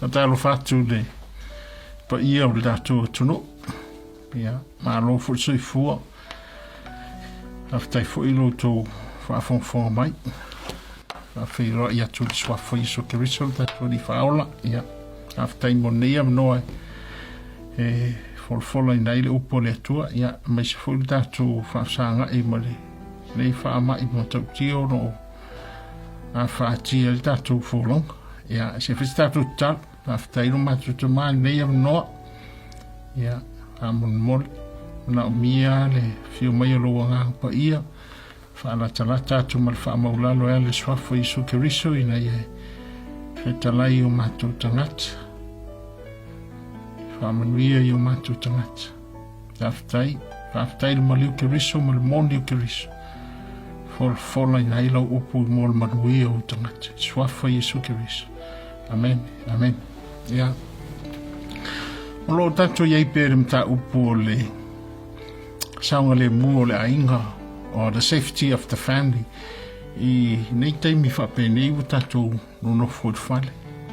Faatalofa atu i le paia o le tatou atunuu. Ia, malo foi le soifua. Faafetai foi i lo outou faafogafoga mai. Faafeiloai atu i le suafa o Iesu Keriso le tatou Alii Faaola. Ia, faafetai mo lenei avanoa e folafolaina ai le upu a le Atua. Ia, aemaise foi le tatou faafesagai ma lenei faamai matautia o lo o afatia ai le tatou folauga. Ia, se fai se tatou tatalo. Faafetai lo matou tama i lenei avanoa. Ia, faamolemole, manaomia le afio mai o lou Agaga Paia, faalatalata atu ma le faamaulalo e ala i le suafa o Iesu Keriso ina ia fetalai i o matou tagata. Faamanuia i o matou tagata. Faafetai, faafetai le maliu Keriso ma le moni o Keriso. Folafolaina ai lau upu mo le manuia o ou tagata. Suafa Iesu Keriso. Amen, amen. Ia. O lo o tatou i ai pea i le mataupu o le saogalemu o le aiga, or the safety of the family, i nei taimi faapenei ua tatou nonofo i le fale.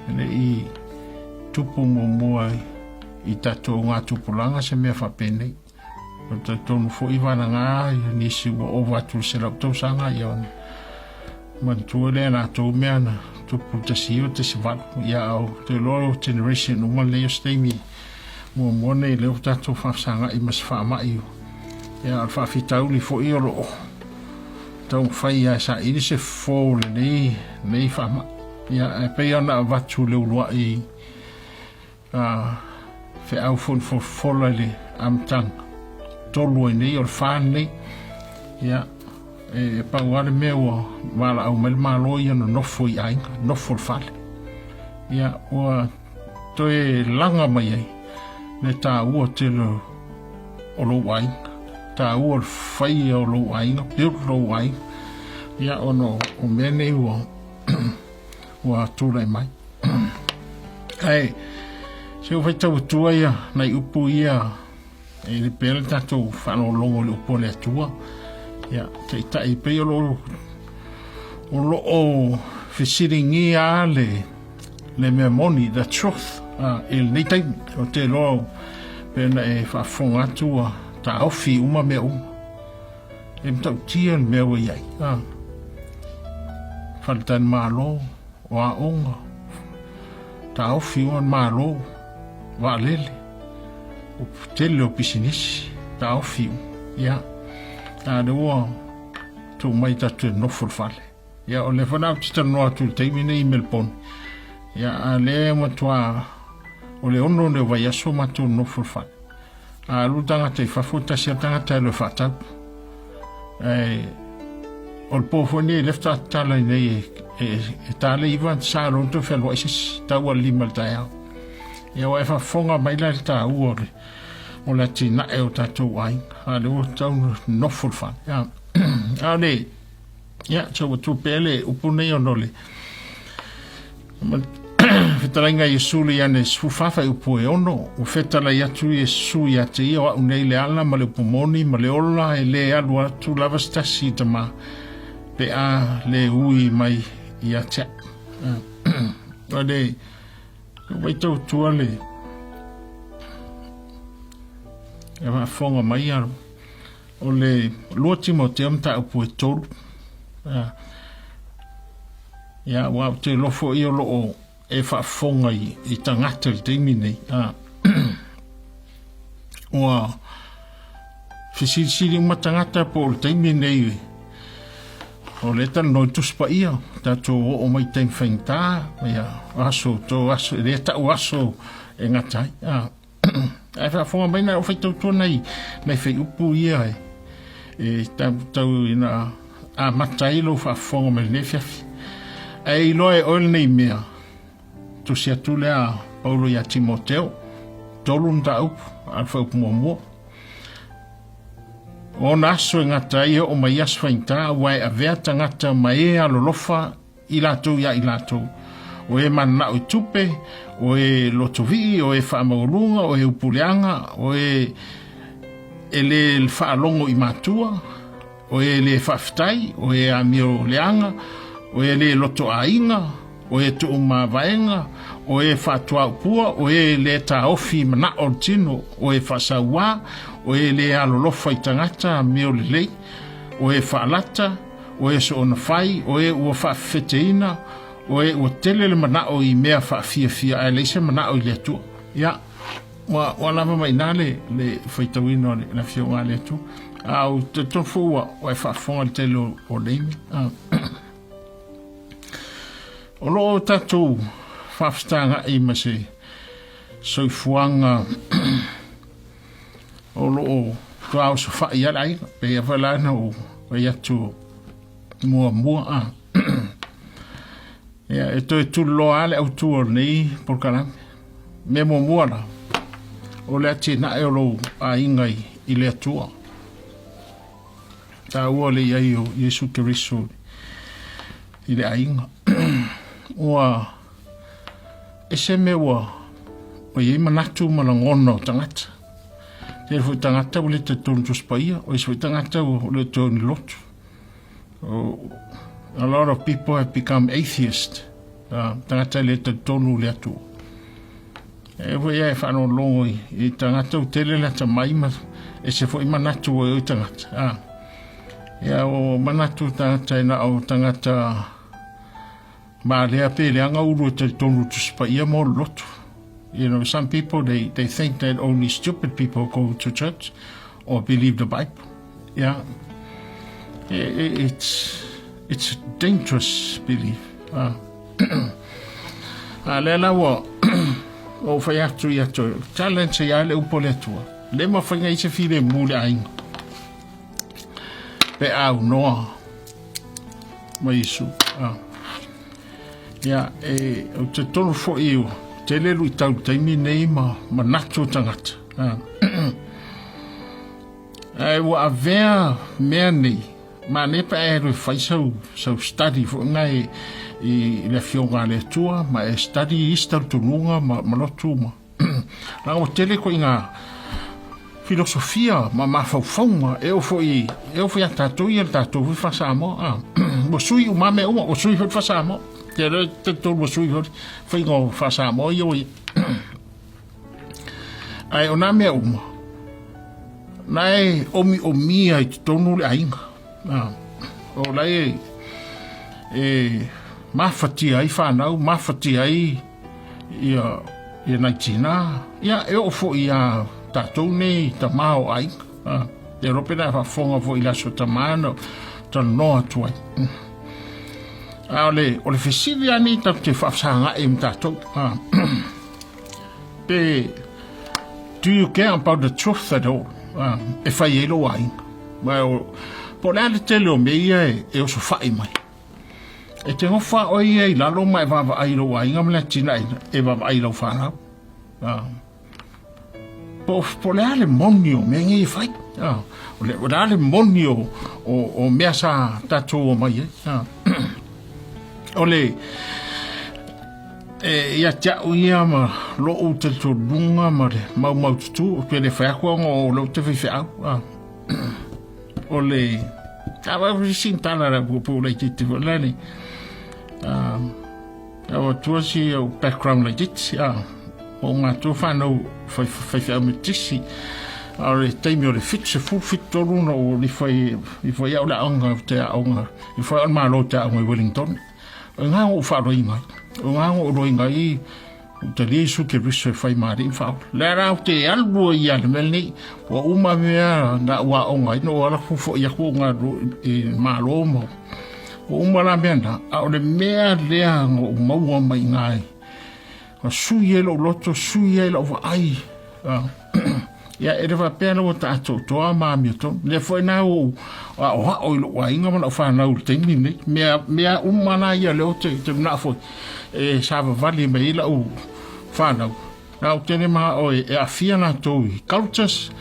E le i tupu muamua i tatou gatupulaga se mea faapenei. O le talitonu foi valagā nisi ua ova atu i le 100 tausaga ia ona manatua lea latou mea na tupu i le 1918. Ia a ou te iloa o generation uma lenei o se taimi muamua nei lea ua tatou faafesagai ma se faamai. Ia o le faafitauli foi o lo o taumafai lava e saili se fofo o lenei, lenei faamai. Ia ae pei ona avatu le uluai a feau foi na folafola i le amataga, 3 ai nei, o le 4 lenei. Ia, e pau lava le mea ua valaau mai le Malo ia nonofo i aiga, nofo i le fale. Ia, ua toe laga mai ai le taua tele o lou aiga, taua o le faia o lou aiga, build lou aiga. Ia, ona o mea nei ua ua tulai mai. Ae, se ua faitau atua ia nai upu ia e le pea le tatou faalogologo i le upu a le Atua. Ia, taitai pei o lo o lo o fesiligia le le mea moni, the truth, i lenei taimi. Ou te iloa pe na e faafofoga atu ua taofi uma mea uma. E matautia le mea ua i ai. Faletalimalo, o aoga, taofi uma le Malo, vaalele, o tele o pisinisi, taofi uma. Ia, a lea ua tuu mai tatou te nofo i le fale. Ia, o lea foi la ou te talanoa atu i le taimi nei i Melbourne. Ia, a lea matua o le 6 lea o vaiaso matou nofo i le fale. A alu le tagata i fafo, tasi lava le tagata e alu e faatau. Ae o le po foi nei, lea faatoa tatala i nei e, e, e ta le iva, sa loa toe fealuai se isi, tau a le 5 i le taeao. Ia ua e faafofoga mai la i le taua o le, o le atinae o tatou aiga. A lea ua tau nofo le fale. Ia, a o le, ia, se ua tuu pea le upu nei ona o le, Fetalaiga Iesu le Iane 14 fuaiupu e 6, ua fetalai atu Iesu ia te ia, o a'u nei le ala ma le upu moni ma le ola, e lē alu atu lava se tasi i Tamā pe a lē ui mai ia te a'u. O le vaitau atua le e faafofoga mai a o le 2 Timoteo mataupu e 3. Ia, aua ou te iloa foi o lo o e faafofoga i, i tagata i le taimi nei. A, ua fesilisili uma tagata po o le taimi nei o lea talanoa i Tusi Paia, tatou oo mai i taimi faigata, ia, aso, to aso, e le tau aso e gata ai. A, Ae faafofoga mai na o faitautua nai, nai faiupu ia e, e tau, tau ina amata ai lou faafofoga mai lenei afiafi. Ae iloa e oe lenei mea, tusi atu lea Paulo ia Timoteo, 3 mataupu, a le fuaiupu muamua. O ona aso e gata ai e oo mai aso faigata, aua e avea tagata ma e alolofa i latou iā i latou, o e mananao i tupe, o e lotovii, o e faamaualuga, o e upu leaga, o e e lē faalogo i matua, o e lē faafetai, o e amio leaga, o e lē loto aiga, o e tuumavaega, O e faatuaupua, o e le taofi i manao o le tino, o e faasauā, o e le alolofa i tagata amio lelei, o e faalata, o e soona fai, o e ua faafefeteina, o e ua tele le manao i mea faafiafia ae leai se manao i le Atua. Ia, ua, ua lava mai i ina le, le faitauina o le, le Afioga a le Atua. A ou te talitonu foi ua, ua e faafofoga i le tele o, o nei mea. Ah. O lo o tatou faafetaga'i ma se soifuaga o lo o toa osofa'i lava le aiga. Pei foi la ona ou fai atu muamua a. Ia, e toe tuliloa lava le autu o lenei polokalame. Mea muamua la, o le atinae o lou aiga i le Atua. Taua le i ai o Iesu Keriso i le aiga. Ua ese mea ua ua i ai manatu ma lagona o tagata. Tele foi tagata ua le talitonu Tusi Paia, o isi foi tagata ua le toe ni lotu. Oh, a lot of people have become atheist. Tagata e le talitonu i le Atua. E foi e faalogologo i, i tagata ua tele le atamai ma ese foi manatu o i tagata. Ah. Ia o manatu tagata e na o tagata malea pe leaga ulu e talitonu Tusi Paia mo le lotu. You know, some people, they think that only stupid people go to church or believe the Bible. Yeah. It's a dangerous belief. Ah. A lea la ua ou fai atu ia te challenge ia le upu o le Atua. Le mafai i se filemu le aiga. Pe aunoa ma Iesu. Ah. Ia, e, ou te tonu foi o tele luitau taimi nei ma manatu o tagata. Ah. Ae ua avea mea nei, manaia pe a e alu e fai sau, sau study foi na i, i le Afioga a le Atua, ma e study isi talitonuga ma, ma lotu ma. Leaga ua tele ituaiga filosofia ma mafaufauga e oo foi, e oo foi ia tatou ia le tatou foi faa-Samoa. Ah, ua sui uma mea uma, ua sui foi le faa-Samoa. Te iloa e talitonu ua sui foi le faiga o faa-Samoa ia ua i ai. Ae o nā mea uma, na e omiomia i totonu o le aiga. O la e, e mafatia ai whanau, mafatia ai ia, ia nai tina. Ia, e oo foi ia tātou nei tamā o aiga. Te rope nā whafonga foi i le aso tamā na talanoa atu ai. A o le, o le fesili lava nei tatou te faafesaga'i ma tatou. Pe, do you care about the truth at all? E fai ai lou aiga. Ma o, po o le a le tele o mea ia e, e osofai mai. E te nofo lava oe ia i lalo ma e vaavaai i lou aiga ma le atinaeina, e vaavaai i lau fanau. Po, po o le a le moni o mea nei e fai. O le, o le a le moni o, o, o mea sa tatou omai ai. O le, e, ia te au ia ma lo'u talitonuga ma le maumaututu, ou te le fai atu ona o lea ou te faifeau. O le, a wau sin tala la pupu laitiiti foi lani. Au atua si au background laitiiti, a o ngā tua whanau whaiwhaiwhai Metisi. A o le taimi o le 77 na o i whai, i whai au le aonga o te aonga, i whai au le malo te aonga i Wellington. O ngā o wharoinga, o ngā o roinga i o te Iesu Keriso e whai māri i whao. Le ara o te alua i a le mea nei, ua uma mea na ua aonga i no ala ku fo i aku o ngā i malo mo. Ua uma la mea na, a o le mea lea na ou maua mai i ina e sui ai lou loto, sui ai lau vaai. Ia, e le faapea la ua taatoatoa ma amiotonu. Lea foi na ua ou aoao i lou aiga ma lau fanau i le taimi lenei. Mea, mea uma la ia lea ou te, te manao foi e savavali mai ai lau fanau. Na ou te le manao e, e aafia latou i cultures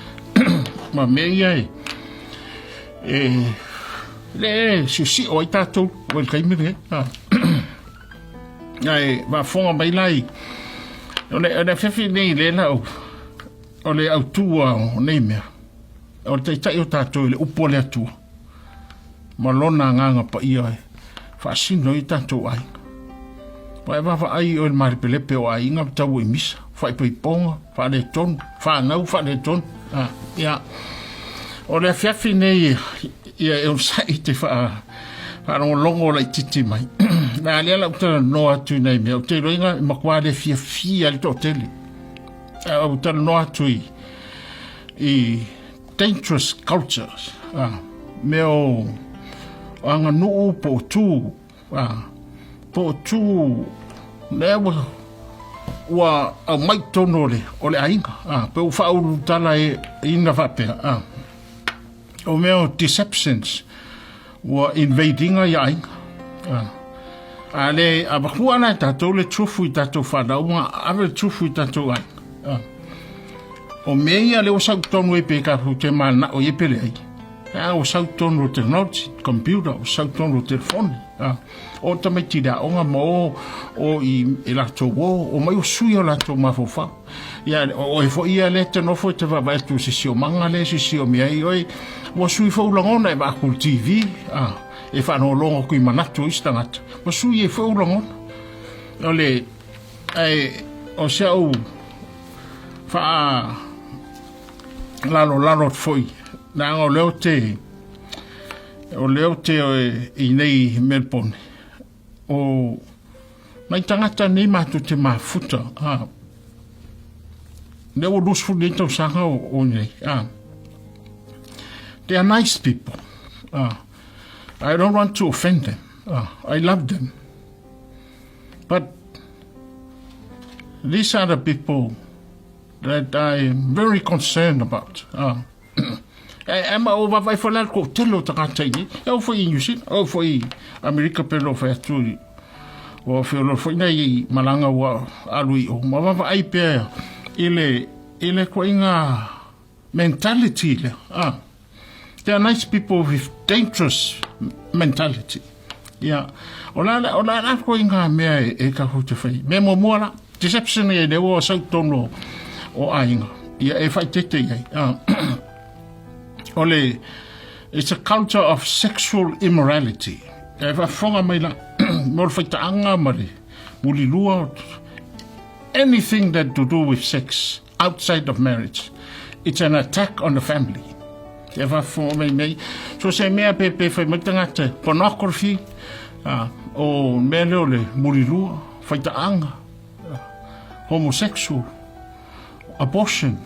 ma mea ia e, e le e siosio ai tatou i le taimi lenei. Ae faafofoga mai la i, o le, o le afiafi nei lea la o, o le autua o nei mea, o le taitai o tatou i le upu a le Atua ma lona agaga paia e faasino ai tatou aiga. Ua e vaavaai oe i le malepelepe o aiga ma tau i misa, faaipoipoga, faaletonu, fanau faaletonu. Ah, ia. O le afiafi nei, ia e onosai te faalogologo laititi mai. Na lea lau talanoa atu i nai mea, ou te iloaina e matua le fiafia le toatele. A ou talanoa atu i dangerous cultures, ah, mea o aganuu po o tu Ah, po o tu lea ua, ua aumai tonu o le, o le aiga. Ah, pe ua faaulutala e ina faapea. Ah, o mea o deceptions ua invade inga ia aiga. Ah, a le avakua la e tatou le tufu i tatou whanau, ma ave le tufu i tatou aiga. Ah, o mea ia le ua sau tonu e pe ka te mana o ie pele ai. A ua sau tonu o technology, computer, ua sau tonu o telefoni. A, o tamaiti le aoga ma o, o i, i latou o, o mai o sui o latou mafaufau. Ia, o oe foi ia lea te nofo e te vaavaai atu i se siomaga lea se siomi ai oe, ua sui foi ou lagona e vaai atu i le TV, a, e faalogologo atu i manatu o isi tagata, ua sui ai foi ou lagona. O le, ae, o si au faa, lalolalo atu foi leaga o lea ou te o lea ou te i nei Melbourne o nai tagata nei matou te mafuta a lea ua 20 nei tausaga o nei a they are nice people I don't want to offend them I love them but these are the people that I am very concerned about. Ah. E, e ma o vaavaai foi la le toatele o tagata i nei. E oo foi i New Zealand, e oo foi i Amerika pe lo fai atu i ua feoloolo foi nei malaga ua alu i o. Ma vaavaai pea i le, i le ituaiga mentality lea. Ah. They are nice people with dangerous mentality. Ia, o la, o la la koe ngā mea e, e ka te whai. Mea muamua la, deception e le ua sau tonu o aiga. Ia, e whai tete i ai. Ah. o le, it's a culture of sexual immorality. E whafonga mai la, mo le whaitaanga ma le mulilua, anything that to do with sex outside of marriage. It's an attack on the family. Te whawhao mei mei. So se mea pe pe whai mai tangata pornography, o mea leo le murilua, whaitaanga, homosexual, abortion,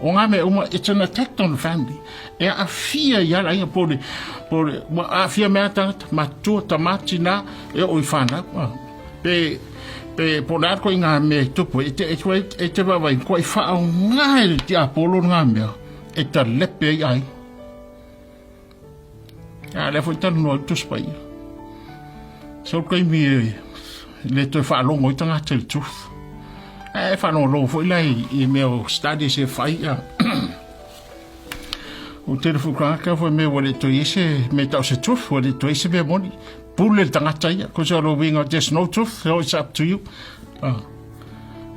o ngā mea uma, it's an attack on the family. E aafia i ala inga po le, po le, aafia mea tangata, matua, tamati nā, e o i whānau. Pe, pe, po le a koe i ngā mea i tupu, e te, e te, e te vaavaai, kua i whaonga e le tiapolo ngā mea, e ta lepe ai ai. A lea foi talanoa i Tusi Paia. Sau taimi e le toe faalogo ai tagata i le truth. E faalogologo foi la i, i mea o studies e fai. A. O tele foi tagata foi mea ua le toe i ai se mea tau se truth, ua le toe i ai se mea moni. Pule le tagata ia, ko se o le uiga, there's no truth, so it's up to you. Ah.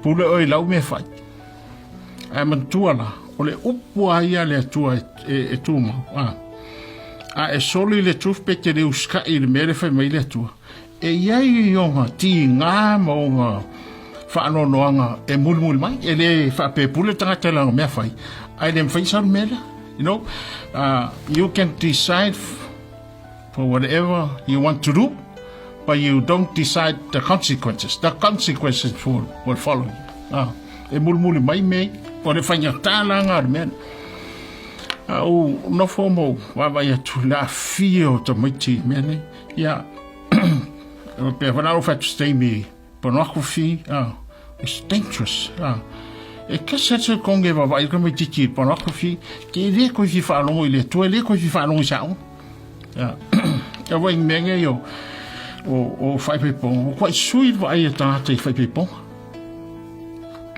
Pule oe i lau mea fai. Ae manatua la, o le upu a ia le Atua e, e, e tumau. Ah. A e soli le truth pe te le usikai i le mea le fai mai le Atua. E iai i ona tigā ma ona faanoanoaga e mulimuli mai, e le faapepule le tagata i lana mea fai, ae le mafai sau le mea lea. You know, you can decide for whatever you want to do, but you don't decide the consequences. The consequences will follow you. Ah, e mulimuli mai mea ia. O le faigata la ngā le mea lea. A ou nofo ma ou vaavaai atu i le aafia o tamaiti i mea nei. Ia, pea foi la ou fai atu se taimi pornography, ah, it's dangerous. Ah. E kese atu e konge vaavaai le tamaititi i pornography, ke le koe fia faalogo i le Atua, e le koe fia faalogo i se aoga. Ia, e wai mea nei o, o, o whaipaiponga, o koe sui le vaai a tagata i whaipaiponga.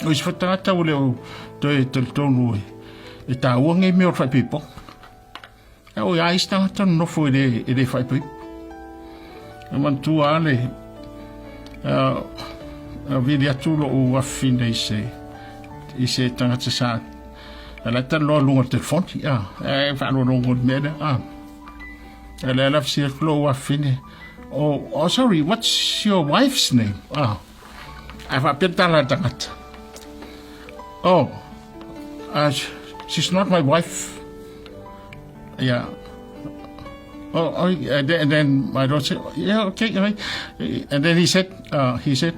O isi foi tagata ua le o toe talitonu e, e tāua ngei mea o le whaipaiponga. E oi a isi tagata nonofo e le, e le whaipaipo. E manatua a le, a vili atu lou afafine i se, i se tagata sa, a la talanoa luga o le telefoni, a, e faalogologo i le mea lea, a. A lea la fesili atu lou afafine, oh, oh sorry, what's your wife's name? Ah. Ae faapea le tala a le tagata, Oh, she's not my wife. Yeah. Oh, oh, and then, and then my daughter said, yeah, okay. okay. And then he said, uh, he said,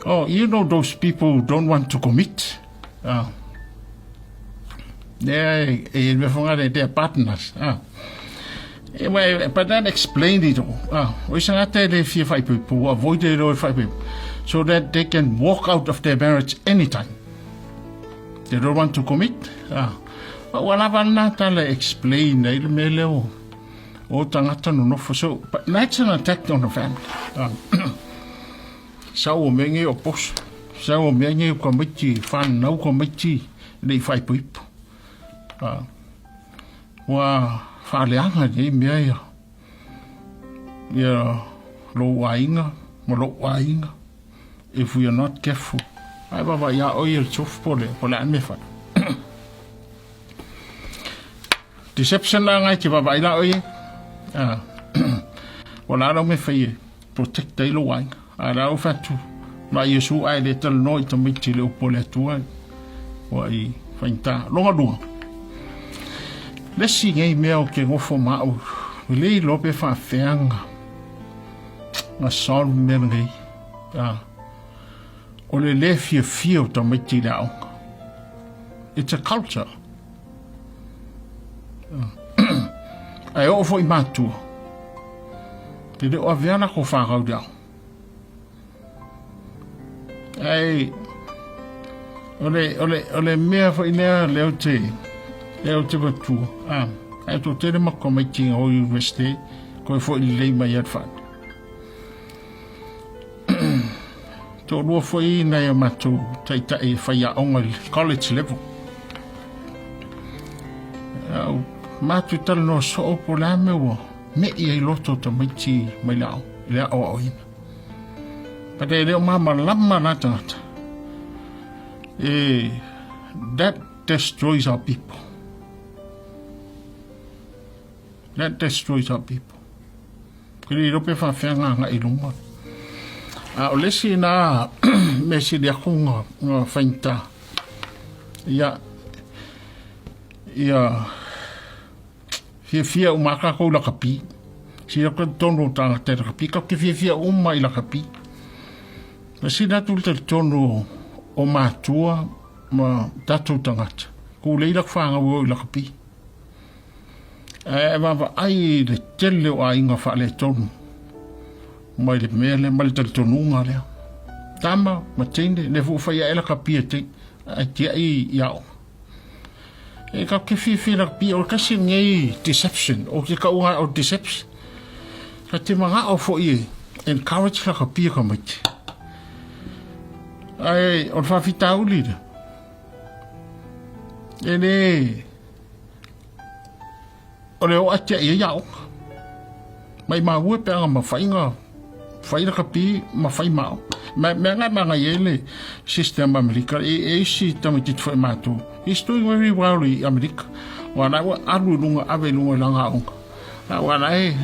oh, you know those people who don't want to commit. Uh, they e mea whangare, they are partners. Uh. Anyway, but that explained it all. Uh, o isa ngata e le fia whaipuipu, avoid e roe whaipuipu, so that they can walk out of their marriage anytime. They don't want to commit. Ah. But ua lava lena tala e explain ai le mea lea o, o tagata nonofo. So, but that's an attack on the family. Ah. Sau o mea nei o poso. Sau o mea nei o ka maiti, whanau ka maiti, le i whaipuipu. Ah. Ua whaaleanga nei mea ia. Ia lou aiga ma lou aiga. If we are not careful. Ai vava ia oi el tsof po le, po le a me fai. Deception la ngai te vava ila oi. Ah. O la lau me fai e protect ai lou aiga. A la au fatu. Ma Iesu ai le talanoa i tamaiti le upu o le Atua. Ua i faigata. Longa lua. Le isi nei mea o ke gofo ma au. Le iloa pe faafeaga. Na solve mea lenei. Ah. O le le fiafia o tamaiti i le aoga. It's a culture. Ah. Ae oo foi matua. E le o avea la ko whākau le ao. Ae, o le, o le, o le mea foi lea lea o te, lea o te matua. Ah, ae tō tele mako mai tinga o university, koe foi lelei mai at whānau. Toalua foi nai o matou taitai e faiaoga i le college level. Au, matou talanoa soo po o le a mea ua me'i ai loto o tamaiti mai le ao, i le aoaoina. But e le o malamalama la tagata. E, that destroys our people. That destroys our people. Ke le iloa pe faafefea nga agai i luma. A o le isi na mea sili aku nga, nga faigata, ia, ia fiafia uma lava tatou i lakapi. Sili atu talitonu o tagata i lakapi, tatou te fiafia uma i lakapi. Na sili atu le talitonu o matua ma tatou tagata, kulei laku fanau e o i lakapi. Ae vaavaai i le tele o aiga faaletonu mai le mea lea, mai le talitonuga lea. Tama ma teine, lea foi ua fai ae lakapi e teine, ae tiai i aoga. E tatou te fiafia lakapi, o le tasi lenei deception, o te tauga o deception. Ta te manao foi e encourage lakapi e tamaiti. Ae o le faafitauli lea, e le O le oo atia'i ai aoga. Maimau e pe aga mafai na fai lakapi ma fai ma aoga. Ma mea nga manaia ai le system Amerika e e isi tamaititi foi matou. He's doing very well i Amerika. Aua la ua alu i luga ave i luga i lana aoga. Aua la e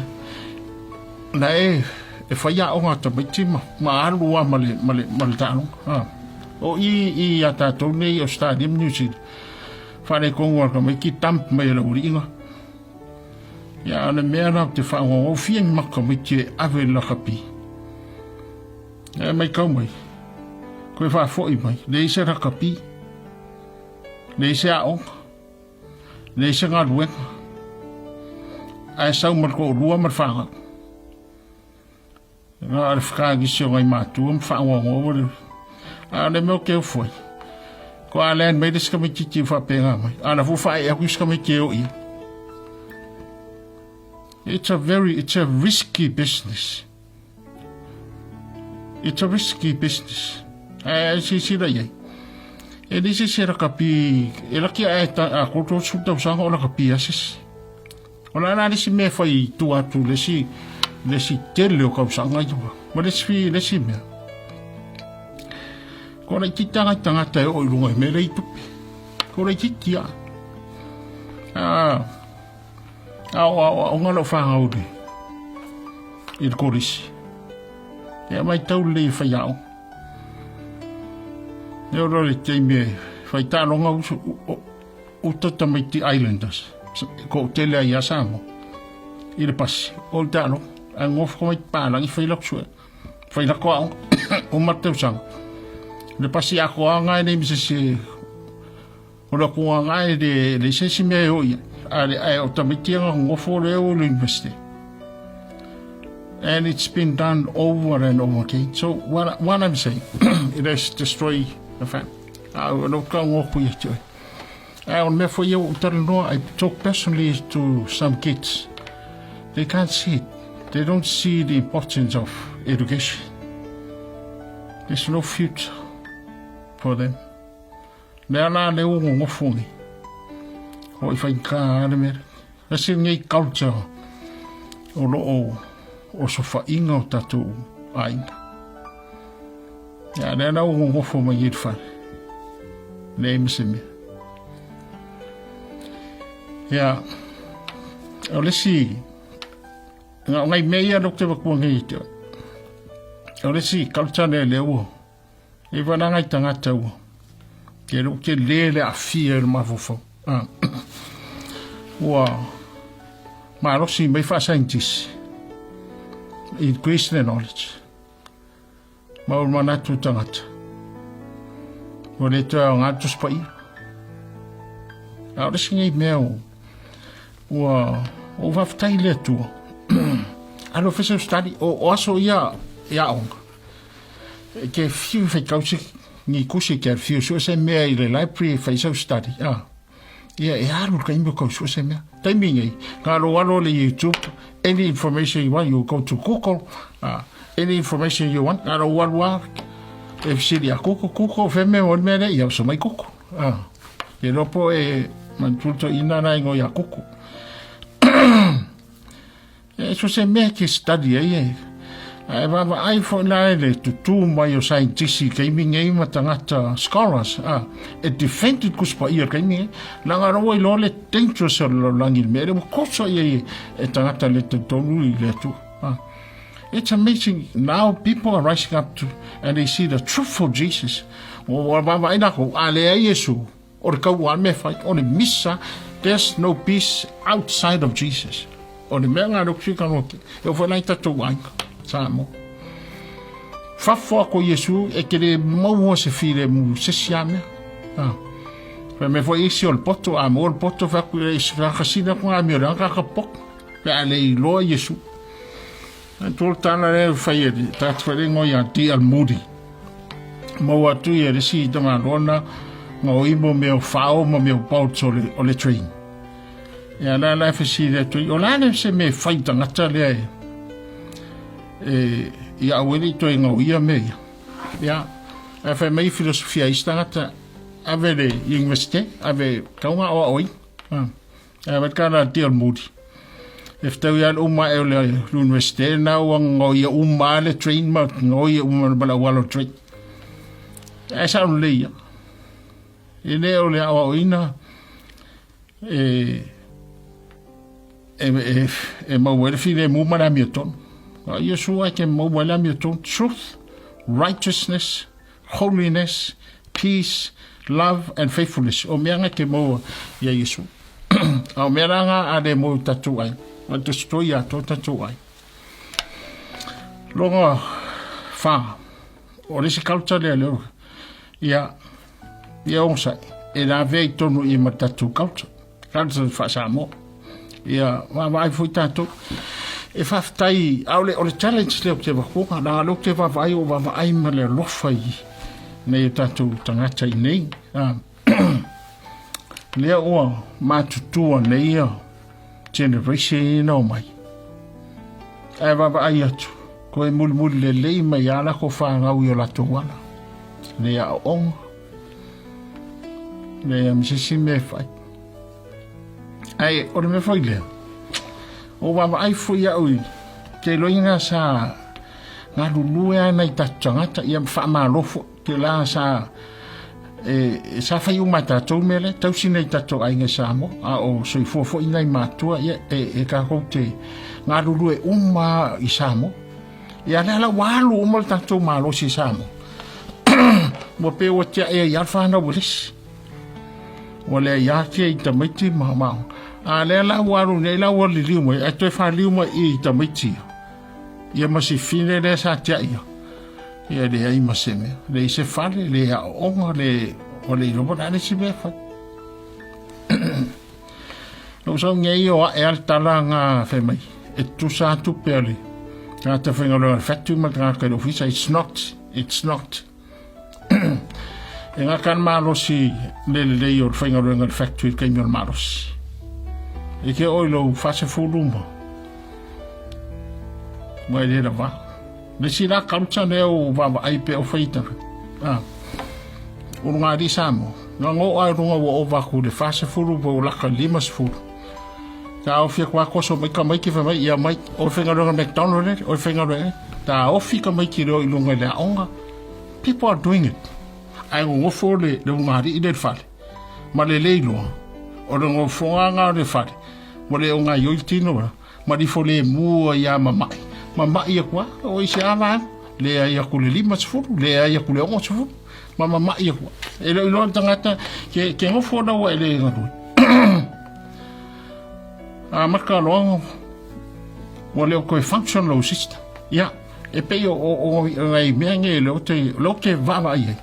la e e fai aoga a tamaiti ma ma alu lava ma le ma le ma le taaloga. Ha. O i i a tatou nei i Australia ma New Zealand. Wharekongo a tamaiti dump mai e le uriinga. Ia, o le mea la o te whaongaongau fia ni maka tamaiti e ave i lakapi. E mai kau mai. Koe whaafoi mai. Le ise rakapi. Le ise aonga. Le ise galuega. Ae sau ma le toalua ma le fanau. Na o le whakaagisi o ngai mātua ma whaongaonga le... A o le mea o ke ofo ai. Ko a lean mai le isi tamaitiiti e faapena mai. A na fu whae aku isi tamaiti e o ia. It's a very, it's a risky business. It's a risky business. Ae silasila i ai. E leai se isi e lakapi, e laki a e ta, a koutou 10 tausaga o lakapi lava se isi. O le a la le isi mea e fai i tua atu le isi, le isi tele o tausaga ia, ma le isi, le isi mea. Ko laitiiti lava nai tagata e oo i luga i mea lea i tupe. Ko laitiiti lava. A, a o aoaoga lau fanau i le, i le kolisi. E matau lelei e faiaoga. Lea o le taimi e fai taaloga uta tamaiti Islanders, ko tele ai ia Samoa, i le pasi, o le taaloga. Ae gofo tamaiti palagi fai lako suea, fai lako aoga, uma le tausaga. Le pasi atoa nga e nei ma se isi, o le atuga nga e le leai se isi mea e o i ai. Ae o tamaiti ia na nofo lea o le university. And it's been done over and over again. So what, what I'm saying, it has destroyed the family. A o lou tau ngoku ia te oe. A o le mea foi ia ua talanoa, I talk personally to some kids. They can't see it. They don't see the importance of education. There's no future for them. Lea la le ua nonofo nei. O i whainga a le mea. Le se nei culture o lo o o sofainga o tatou aiga. Ia lea la ua nonofo mai i le fale. Leai ma se mea. Ia, o le isi, o ngai mea ia lea ou te avatua nei ia te oe. O le isi culture lea lea ua E wala ngai tangata ua. Ke lo ke le le afia le mafaufau. Ah. Ua malosi mai fa scientist. Increase the knowledge. Ma o manatu tangata. Ua le toe o ngā tuspa ia. A o le isi nei mea o ua o whawhetai le atua. Alo whesa study o, o aso ia e aonga. E ke whiu whai kausi ni kusi ke whiu so se mea i le library whai sau study. Ah. Ia e alu ka imbo kau so se mea. Taimi nei, ngā ro alo le YouTube, any information you want, you go to Google, any information you want, ngā ro alo a, e whisiri a Google, Google, whe mea o mea le, ia so mai Google. Ah. E ropo e mantuto ina na ingo ia Google. E so se mea ke study ai e. Ae vaavaai foi la e le tutū mai o scientist i taimi nei ma tagata scholars a e defend i Tusi Paia i taimi nei. Leaga rawa i loa le dangerous o le lalolagi i le mea lea ua koso i ai e tagata le talitonu i le Atua. A. It's amazing now people are rising up to and they see the truth of Jesus. Ua vaavaai latou, a leai Iesu, O le kaua a mea whai, o le misa, there's no peace outside of Jesus. O le mea ngā roku ka rote, e o whanai tatou ainga, Samoa. Fafo a ko Iesu, e te le maua se whire mu se si a mea. Ah. Whai me fo isi o le poto, a mo le poto, whai ku e isi kakasina ko ngā mea, ranga ka pok, pe a le i loa Iesu. Tō tāna reo whai e tātu whare ngoi a D.L. Moody. Mau atu ia le si tanga rona ngā o imo mea o whao ma mea o bolts o le, o le train. Ia la la whasi le atu, o la le se me whai tangata lea e, e i a wele i toe ngau ia me ia. Ia, a whai mai filosofia i tangata, ave le university, ave taunga o a oi. Ah. A wet ka la ti muri. E whtau ia uma e o le universite na ua ngoi uma le train ma ngoi uma le bala walo train. E sa le ia. E le o le awa ina e e e e mau e file mu mana mi ton. A Yesu ai ke mau wala mi ton truth, righteousness, holiness, peace, love and faithfulness. O mea nga te maua ia Iesu. A o mea rā ngā a le mou tatu ai. O te stoi a tō tatu ai. Longa whā. O resi culture lea leo. Ia, ia onsa, e rā vei tonu i ma tatu culture. Culture wha Samoa. Ia, vaavaai foi tātou. E faafetai, a o le, o le challenge lea ou te vakuga, leaga lea ou te vaavaai o vaavaai ma le alofa i nei o tātou tagata i nei. Ah, lea ua matutua nei ia generation ina o mai. Ae vaavaai atu, koe mulimuli lelei mai a lako whāngau i o latou ala. Le aoaoga, le a misisi me whai. Ae, o le mea foi lea, o vaavaai foi au i te loina sa galulue a nai tatou tagata, ia faamalo foi, te la sa e, sa fai uma tatou mea lea, tausi nei tatou aiga i Samoa, a o soifua foi nai matua, ia, e, e kākou te galulue uma i Samoa. Ia lea la ua alu uma le tatou malosi i Samoa. Ua pei ua tiaʻe ai lava le fanau a le isi. Ua leai lava tia i tamaiti ma ma a lea la ua alu nei la ua liliu mai ae toe faliu mai i tamaiti ia. Ia ma si fine lea sa tiaʻi ia. Ia leai ma se mea. Leai se fale, leai aoaoga, le ua le iloa po o le a le isi mea e fai. Lou sau nei o ae a le tala nga fai mai e tutusa a tupe a le tagata faigaluega a le factory ma le tagata i le ofisa. It's not, it's not. E gata le malosi le lelei o le faigaluega i le factory i le taimi o le malosi. E ke oi lou 40 ma ua e le lava. Le isi la culture lea o vaavaai pea o fai tagata. Ah. O luga alii Samoa. Na ngo a luga ua ova atu le 40 po o laka 50. Ta ofi atu a koso mai tamaiti fai mai ia mai o le faigaluega McDonald le o le faigaluega. Ta ofi tamaiti leo i luga i le aoga. People are doing it. Ae nonofo le le ulugalii le fale. Ma le le iloa. O le nofoga o le fale. Ua le o gaioi le tino la. Ma lifo lemu ai a mama'i. Mama'i aku a, o i se a vaega. Leai aku le 50, leai aku le 60, ma mama'i aku a. E le o iloa le tagata, ke, ke nofo lau e le galue. Amata loa, ua le o toe function lou system. Ia, e pei o, o, o, o nai mea nei lea ou te, lea ou te vaavaai ai.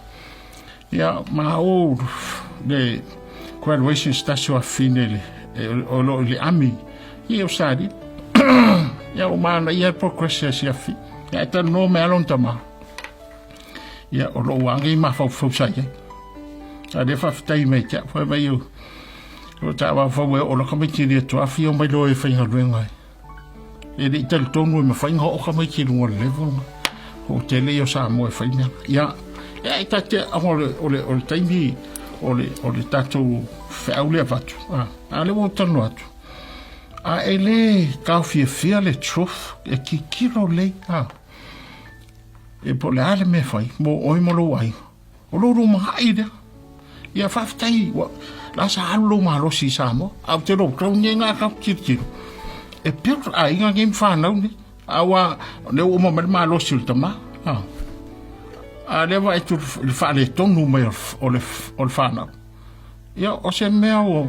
Ia, ma o le graduation se tasi o afafine le, o lo o i le ami i Australia. Ia, ua manaia le progress a si afafine. Ia, e talanoa mai lava lona tama. Ia, o lou lava lenei mafaufau sa i ai. A lea faafetai mai ia te au, fai mai o, o ta mafaufau e oo loa tamaiti i le atu afio mai loa e faigaluega ai. E le i talitonu e mafai ona oo tamaiti i luga o le level na. Toatele ia o Samoa e fai mea. Ia, e ta te o le o le o le taimi o le o le tatou feau lea avatu. A, a lea ua ou talanoa atu. A e le taofiafia le truth e tilotilo lelei. A, e po o le a le mea e fai mo oe ma lou aiga. O lou lumanai lea. Ia faafetai ua la sa alu lou malosi i Samoa. A ou te iloa ua tau nei na tatou tilotilo. E build aiga nei ma fanau nei. A ua lea ua uma mai le malosi o le tama. A, a lea vaai atu i le faaletonu mai o le, o le fanau. Ia o se mea ua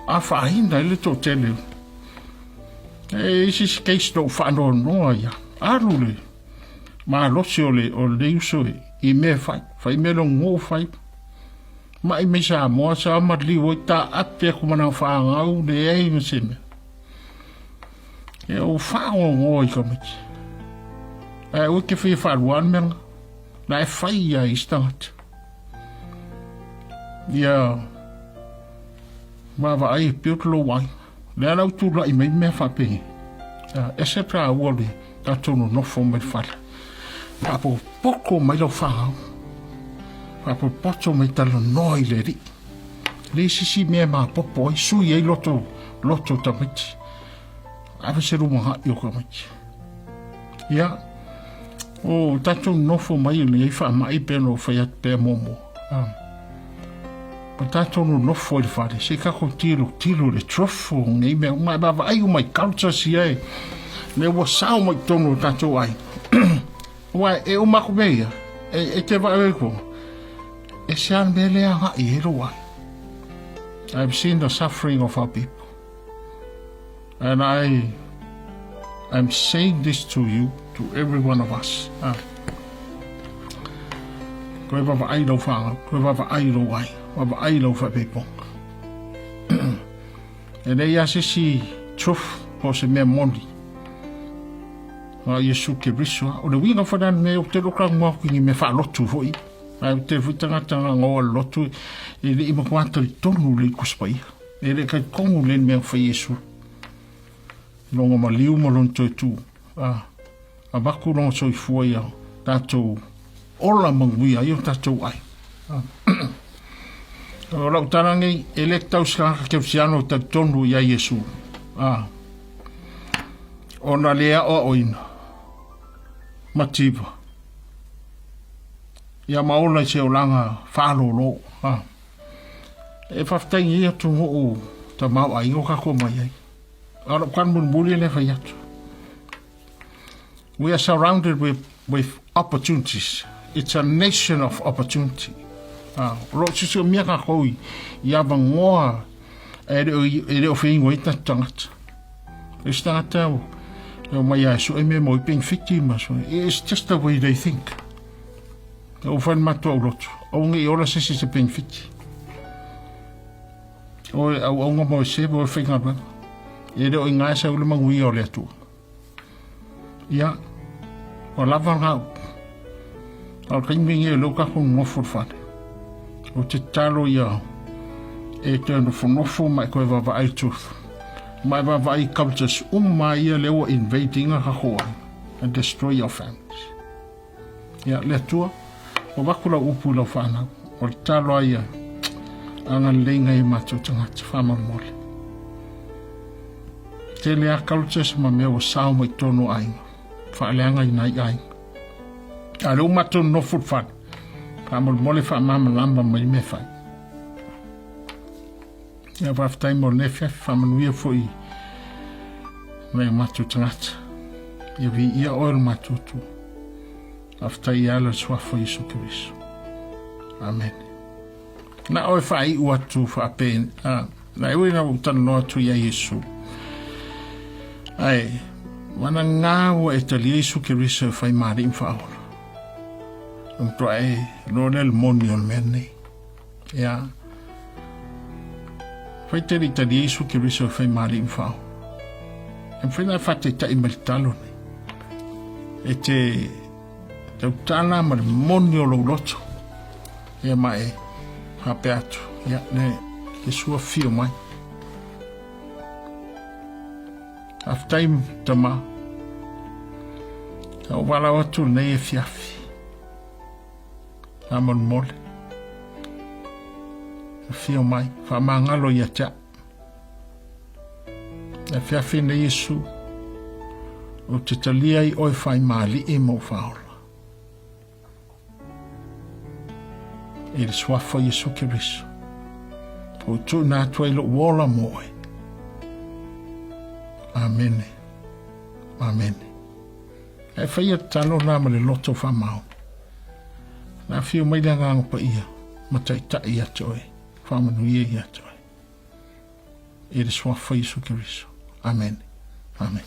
afaina ai le toatele. E isi isi case na ou faanoanoa ia. Alu le malosi o le o lenei uso i, i mea e fai, fai mea logo fai. Mai mai Samoa sa maliu ai taape atu ma lana fanau leai ma se mea. E o faanoanoa i tamaiti. Ae aua e te fia faalua le mea lena. La e fai ia i isi tagata. Ia vaavaai e build lou aiga. Lea la ua tulai mai mea faapeni. Ese taua le tatou nonofo mai le fale. Faapopopo mai lau fanau. Faapopoto mai talanoa i le Alii. Leai se isi mea e mapopo ai, sui ai loto, loto o tamaiti. Ave se lumanai o tamaiti. Ia, o tatou nonofo mai i lenei faamai pei ona ou fai atu pea muamua. Ah. Ma tatou nonofo i le fale, se i tatou tilotilo i le truth o nei mea uma, e vaavaai uma i cultures ia e, lea ua sao mai i totonu o tatou aiga. Aua e uma atu mea ia, e, e te vaai ai tua, e se a le mea lea agai i ai lou aiga. I've seen the suffering of our people. And I am saying this to you, to every one of us. Ah. Toe vaavaai lau fanau, toe vaavaai lou ai, vaavaai lau faapeipoga. E leai lava se isi truth po o se mea moni. A Iesu Keriso, o le uiga foi lea o le mea, ou te le o talanoa atu i ni mea faalotu foi. Ae ou te foi tagata na goa le lotu, e le i matua talitonu lelei i Tusi Paia. E le talitonu lelei i le mea na fai Iesu. Lona maliu ma lona toe tu. A, avatu lona soifua ia tatou ola manuia ai o tatou ai. O lau tala nei, e le tatau se tagata kerisiano e talitonu ia Iesu. A, ona le aoaoina mativa ia ma ola i se olaga faalōlō. A, e faafetai nei atunuu tamaoaiga o tatou mai ai. A o lau tala mulimuli lea e fai atu. We are surrounded with, with opportunities. It's a nation of opportunity. Ah, o lo o siosiomia kākou i, i avanoa e le o, e le o feinu ai tatou tagata. Le isi tagata, e o mai a e sue mea mo i penefiti ma sue. It's just the way they think. E o whai matua o lotu. Au nge i ola se se se penefiti. O e au aunga mo e se, o e whainga E le o i ngā sa ule manguia o le atua. Ia, ua lava ngā upu. A o le taimi lenei o lea ua tatou nonofo i le fale. Ou te tatalo ia e toe nofonofo ma e toe vaavaai i le truth. Ma e vaavaai i cultures uma ia lea ua invade ina tatou aiga and destroy our families. Ia, le Atua, ua avatu lau upu i lau fanau. O le tatalo a ia, agalelei ngai e matou tagata, faamolemole. Tele a cultures ma mea ua sao mai totonu o aiga, faaleaga i nai aiga. A lea ua matou nonofo i le fale, faamolemole faamalamalama mai mea fai. Ia faafetai mo lenei afiafi, faamanuia foi nai o matou tagata. Ia viia oe lo matou Atua. Faafetai ia ala le suafa o Iesu Keriso. Amen. Na oe faaiu atu faape, ah, na e ui na ua talanoa atu ia Iesu. Ae, mana ngā ua e talia Iesu Keriso e whai maari ma whaola. E matua e loa lea le moni o le mea nei. Ia. Fai tele i talia Iesu Keriso e whai maari ma whaola. E mwhai na whātaitai mai le talo nei. E te tautala ma le moni o lou loto. Ia ma e faapea atu, ia, le, Iesu afio mai. Faafetai tama. Sa ou valaau atu lenei afiafi. Faamolemole. Afio mai, faamagalo ia te au. Le afiafi nei Iesu, ou te talia i oe faimāli'i ma ou faaola. I le suafa o Iesu Keriso. Ua ou tuuina atu ai lou ola mo oe. Amene. Amene. E whaia tatalo nā ma le loto whamao. Nā whio mai le agaga paia ma taitai ia te oe, whaamanuia ia te oe. I le suafa o Iesu Keriso. Amene. Amene.